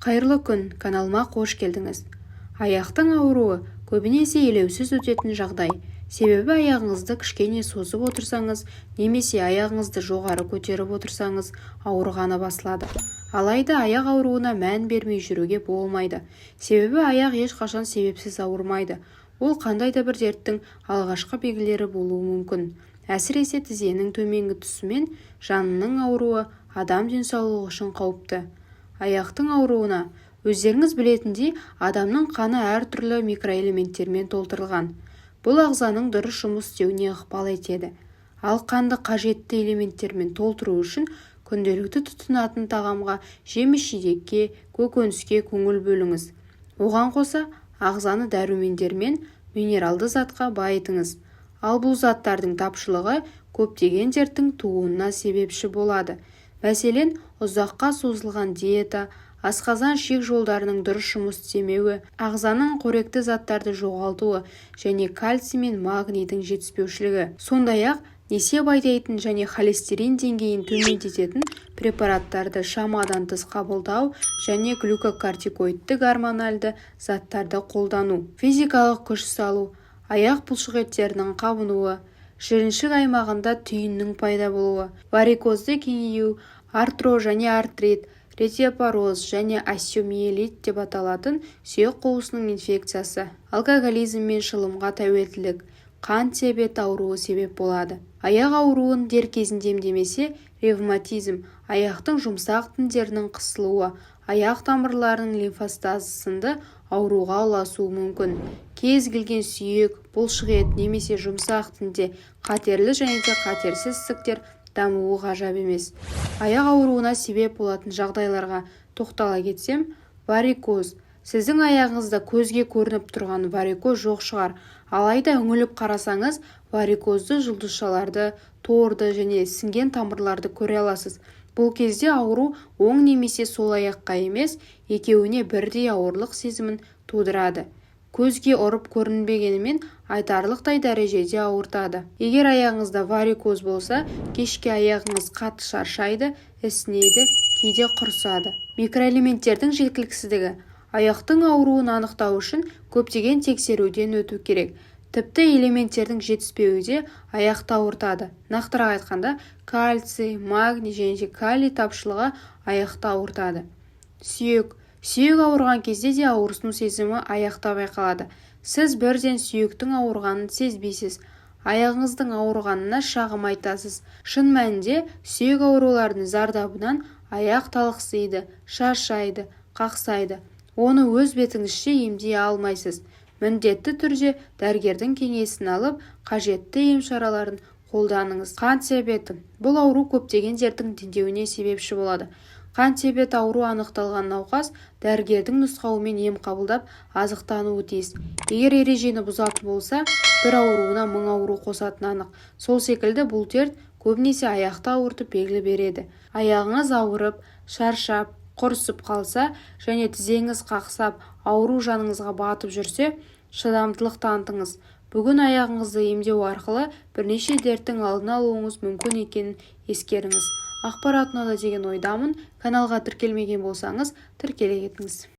Қайырлы күн! Каналыма қош келдіңіз! Аяқтың ауруы көбінесе елеусіз өтетін жағдай. Себебі аяғыңызды кішкене созып отырсаңыз немесе аяғыңызды жоғары көтеріп отырсаңыз, ауырғаны басылады. Алайда аяқ ауруына мән бермей жүруге болмайды. Себебі аяқ ешқашан себепсіз ауырмайды. Ол қандай да бір дерттің алғашқы белгілері болуы мүмкін. Әсіресе тізенің төменгі тұсы мен жанының ауруы адам денсаулығы үшін қауіпті. Аяқтың ауруына. Өздеріңіз білетіндей, адамның қаны әртүрлі микроэлементтермен толтырылған. Бұл ағзаның дұрыс жұмыс істеуіне ықпал етеді. Ал қанды қажетті элементтермен толтыру үшін күнделікті тұтынатын тағамға, жеміс-жидекке, көкөніске көңіл бөліңіз. Оған қоса ағзаны дәрумендермен, минералды затқа байытыңыз. Ал бұл заттардың тапшылығы көптеген дерттің тууына себепші болады. Мәселен, ұзаққа созылған диета, асқазан-ішек жолдарының дұрыс жұмыс істемеуі, ағзаның қоректі заттарды жоғалтуы және кальций мен магнийдің жетіспеушілігі. Сондай-ақ несеп айдайтын және холестерин деңгейін төмендететін препараттарды шамадан тыс қабылдау және глюкокортикоидты гормональды заттарды қолдану, физикалық күш салу, аяқ бұлшықеттерінің қабынуы, жіліншік аймағында түйіннің пайда болуы, варикозды кеңею, артроз және артрит, ретеопороз және остеомиелит деп аталатын сүйек қуысының инфекциясы, алкоголизм мен шылымға тәуелділік, қант диабеті ауруы себеп болады. Аяқ ауруын дер кезінде емдемесе, ревматизм, аяқтың жұмсақ тіндерінің қысылуы, аяқ тамырларының лимфостазы сынды ауруға ұласуы мүмкін. Кез келген сүйек, бұлшықет немесе жұмсақ тінде қатерлі және де қатерсіз ісіктер дамуы ғажап емес. Аяқ ауруына себеп болатын жағдайларға тоқтала кетсем, варикоз. Сіздің аяғыңызда көзге көрініп тұрған варикоз жоқ шығар. Алайда үңіліп қарасаңыз, варикозды жұлдызшаларды, торды және ісінген тамырларды көре аласыз. Бұл кезде ауру оң немесе сол аяққа емес, екеуіне бірдей ауырлық сезімін тудырады. Көзге ұрып көрінбегенімен, айтарлықтай дәрежеде ауыртады. Егер аяғыңызда варикоз болса, кешке аяғыңыз қатты шаршайды, ісінеді, кейде құрысады. Микроэлементтердің жеткіліксіздігі. Аяқтың ауруын анықтау үшін көптеген тексеруден өту керек. Тіпті элементтердің жетіспеуі де аяқты ауыртады. Нақтырақ айтқанда, кальций, магний және де калий тапшылығы аяқты ауыртады. Сүйек. Сүйек ауырған кезде де ауырсыну сезімі аяқта байқалады. Сіз бірден сүйектің ауырғанын сезбейсіз, аяғыңыздың ауырғанына шағым айтасыз. Шын мәнінде сүйек ауруларының зардабынан аяқ талықсиды, шаршайды, қақсайды. Оны өз бетіңізше емдей алмайсыз. Міндетті түрде дәрігердің кеңесін алып, қажетті ем-шараларын қолданыңыз. Қант диабеті. Бұл ауру көптеген дерттің дендеуіне себепші болады. Қант диабеті ауруы анықталған науқас дәрігердің нұсқауымен ем қабылдап, азықтануы тиіс. Егер ережені бұзатын болса, бір ауруына мың ауру қосатыны анық. Сол секілді бұл дерт көбінесе аяқты ауыртып белгі береді. Аяғыңыз ауырып, шаршап, құрысып қалса және тізеңіз қақсап, ауру жаныңызға батып жүрсе, шыдамдылық танытыңыз. Бүгін аяғыңызды емдеу арқылы бірнеше дерттің алдын алуыңыз мүмкін екенін ескеріңіз. Ақпарат ұнады деген ойдамын. Каналға тіркелмеген болсаңыз, тіркеле кетіңіз.